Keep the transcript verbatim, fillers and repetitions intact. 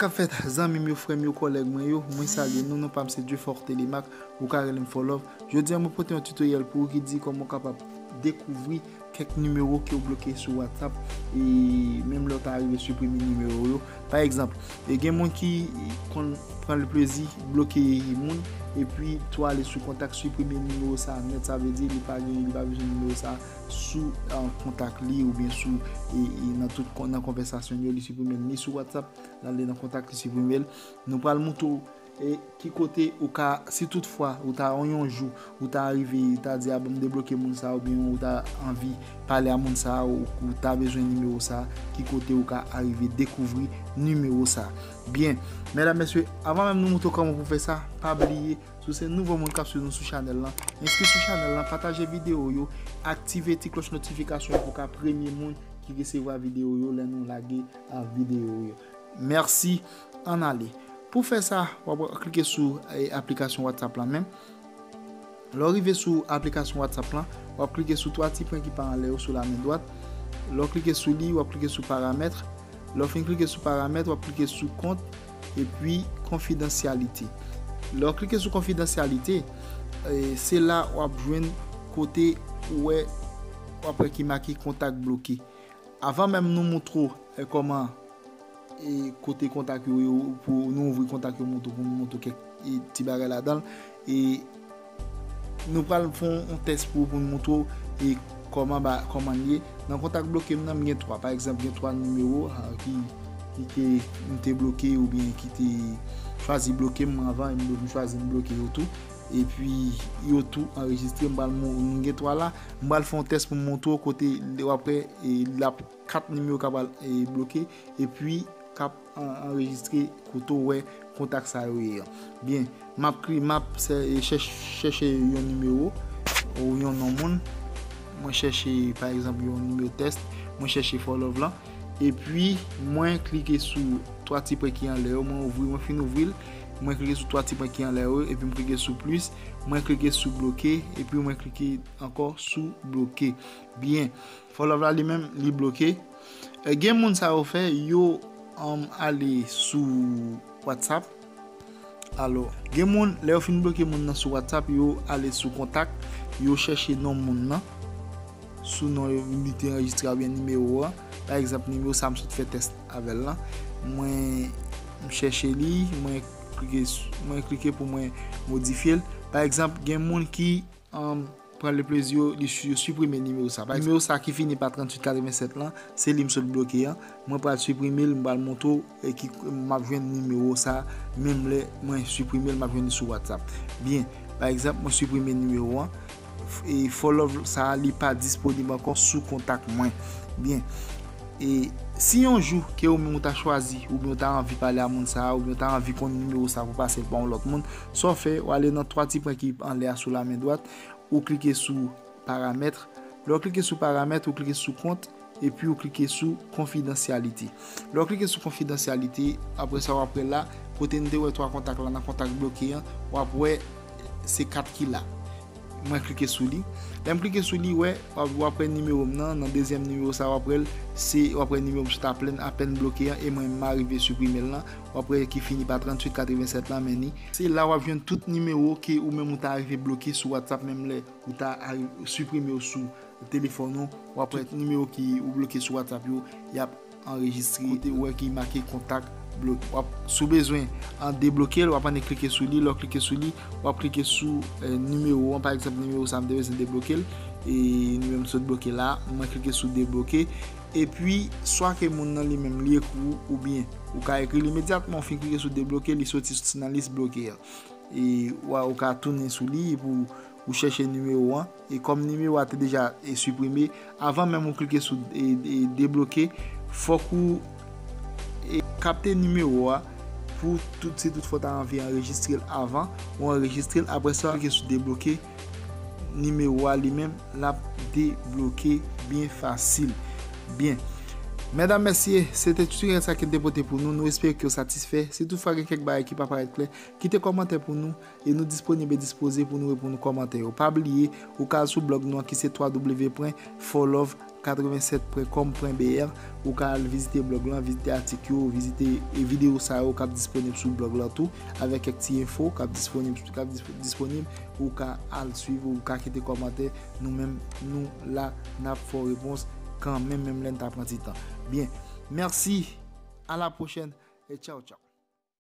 Sa fèt, zanmi m yo, frè m yo, kòlèg mwen yo, mwen salye nou, non pa m se Dieufortelemaque, ou ka rele m Fòlòv. Jodi a, mwen pote yon tutoriel pou ou ki di kòman w kapab dekouvri kèk nimewo ke w bloke sou WhatsApp, e menm lè w ta rive siprime nimewo yo. Pa egzanp, e gen moun ki konn pran le plezi bloke moun, epi tou ale sou kontak, siprime nimewo sa nèt, sa vle di li pa gen, li pa bezwen nimewo sa sou, eh, kontak li oubyen sou, e, e nan tout kon-, nan konvèsasyon yo, li siprime l ni sou WhatsApp, l ale nan kontak, li siprime l. Nou pral montre w, e, ki kote ou ka, si toutfwa ou ta yon, yon jou, ou ta rive, ou ta di, "A, ban m debloke moun sa," oubyen ou ta anvi pale a moun sa, ou, ou ta bezwen nimewo sa, ki kote ou ka arive dekouvri nimewo sa. Byen, medam, mesye, avan menm nou montre w kòman pou fè sa, pa bliye, si w se nouvo moun k ap swiv nou sou chanèl lan, enskri sou chanèl lan, pataje videyo yo, aktive ti klòch notifikasyon pou w ka premye moun ki resevwa videyo yo lè nou lage, a, videyo yo. Mèsi, ann ale. Pou fè sa, w ap klike sou, e, aplikasyon WhatsApp la menm. Lè w rive sou aplikasyon WhatsApp lan, w ap klike sou twa ti pwen ki pa anlè yo sou la men dwat. Lè w klike sou li, w ap klike sou paramèt. Lè w fin klike sou paramèt, w ap klike sou kont epi konfidansyalite. Lè w klike sou konfidansyalite, e, se la w ap jwenn kote ou wè, w ap wè ki make kontak bloke. Avan menm nou montre w, e, kòman, e, kote kontak yo ye, pou nou ouvri kontak yo, montre w, pou nou montre w kèk, e, ti bagay ladan l. E nou pral fè yon, yon tès pou, pou nou montre w, e, kòman ba, kòman l ye. Nan kontak bloke m nan, m gen twa. Pa egzanp, gen twa nimewo, a, ki, ki, ke m te bloke oubyen ki te chwazi bloke m anvan, e m, m chwazi m bloke yo tou. Epi yo tou anrejistre, m pral mon-, m gen twa la. M pral fè yon tès pou m montre w kote w ap wè, e, l ap kat nimewo k ap al, e, bloke, epi k ap an-, anrejistre kote w wè kontak sa yo ye an. Byen, m ap kri-, m ap sè-, e, chèch-, chèche yon nimewo ou yon non moun. Mwen chèche, pa egzanp, yon nimewo tès. Mwen chèche Fòlòv lan. Epi, mwen klike sou twa ti pwen ki anlè yo. Mwen ouvri, mwen fin ouvri l. Mwen klike sou twa ti pwen ki anlè yo. Epi, m klike sou plis. Mwen klike sou bloke. Epi, mwen klike ankò sou bloke. Byen. Fòlòv la li menm, li bloke. E, gen moun sa yo fè, yo, um, ale sou WhatsApp. Alò, gen moun, lè yo fin bloke moun nan sou WhatsApp, yo ale sou kontak, yo chèche non moun nan. Sou non yo, li te anrejistre oubyen nimewo an. Pa egzanp, nimewo sa m sot fè tès avè l lan. Mwen, m chèche li, mwen klike s-, mwen klike pou mwen modifye l. Pa egzanp, gen moun ki, um, pran le plezi yo, li su-, yo siprime nimewo sa. Pa egzanp, nimewo sa ki fini pa tranntuit katrevennsèt lan, se li m sot bloke an. Mwen pral siprime l, m pral montre w, e, ki, m ap jwenn nimewo sa, menm lè mwen siprime l, m ap jwenn li sou WhatsApp. Byen, pa egzanp, mwen siprime nimewo an. F-, e, Fòlòv sa, li pa disponib ankò sou kontak mwen. Byen. E si yon jou ke ou menm ou ta chwazi, oubyen ou ta anvi pale a moun sa a, oubyen ou ta anvi konn nimewo sa pou pase l ba yon lòt moun, sa w fè, w ale nan twa ti pwen ki anlè a sou la men dwat, ou klike sou paramèt. Lè w klike sou paramèt, ou klike sou kont, epi ou klike sou konfidansyalite. Lè w klike sou konfidansyalite, apre sa w ap wè la, kote n te wè twa kontak la nan kontak bloke an, w ap wè se kat ki la. Mwen klike sou li. Lè m klike sou li, wè, w ap, w ap wè nimewo m nan, nan dezyèm nimewo sa, w ap wè l, se, w ap wè nimewo m sot apèn, apèn bloke an, e mwen m arive siprime l lan. W ap wè ki fini pa tranntuit katrevennsèt lan, men ni. Se la w ap jwenn tout nimewo ke ou menm ou ta rive bloke sou WhatsApp, menm lè ou ta ari-, siprime yo sou telefòn ou, w ap wè nimewo ki ou bloke sou WhatsApp yo, y ap anrejistre. Kote ou wè ki make kontak bloke. W ap, si w bezwen an debloke l, w ap annik klike sou li. Lè w klike sou li, w ap klike sou, eh, nimewo an. Pa egzanp, nimewo sa a m te bezwen debloke l. E nimewo m sot bloke la, mwen klike sou debloke. Epi, swa ke moun nan li menm li ekri w, oubyen ou ka ekri l imedyatman, w fin klike sou debloke, li soti, soti nan lis bloke an. E w a, ou ka tounen sou li pou ou chèche nimewo an. E kòm nimewo a te deja, e, siprime, avan menm ou klike sou, e, e, debloke, fòk ou, e, kapte nimewo a pou tout, si tout fwa w ta anvi anrejistre l avan, ou anrejistre l. Apre sa, klike sou debloke, nimewo a li menm, l ap debloke byen fasil. Byen. Medam, mesye, se te tutoriel sa ke n te pote pou nou. Nou espere ke w satisfè. Si tout fwa gen kèk bagay ki pa parèt klè, kite kòmantè pou nou. E nou disponib e dispoze pou nou reponn ou kòmantè yo. Pa bliye, ou ka al sou blòg nou an ki se twa w pwen fòlòv katrevennsèt pwen kòm pwen B R. Ou ka al vizite blòg lan, vizite atik yo, vizite e videyo sa yo k ap disponib sou blòg lan tou, avèk kèk ti enfo k ap disponib, k ap disp- disponib. Ou ka al swiv, ou ka kite kòmantè. Nou menm, nou la, n ap fè w repons kanmenm, menm lè n ta pran ti tan. Byen, mèsi, a la pwochèn, e tchaw, tchaw.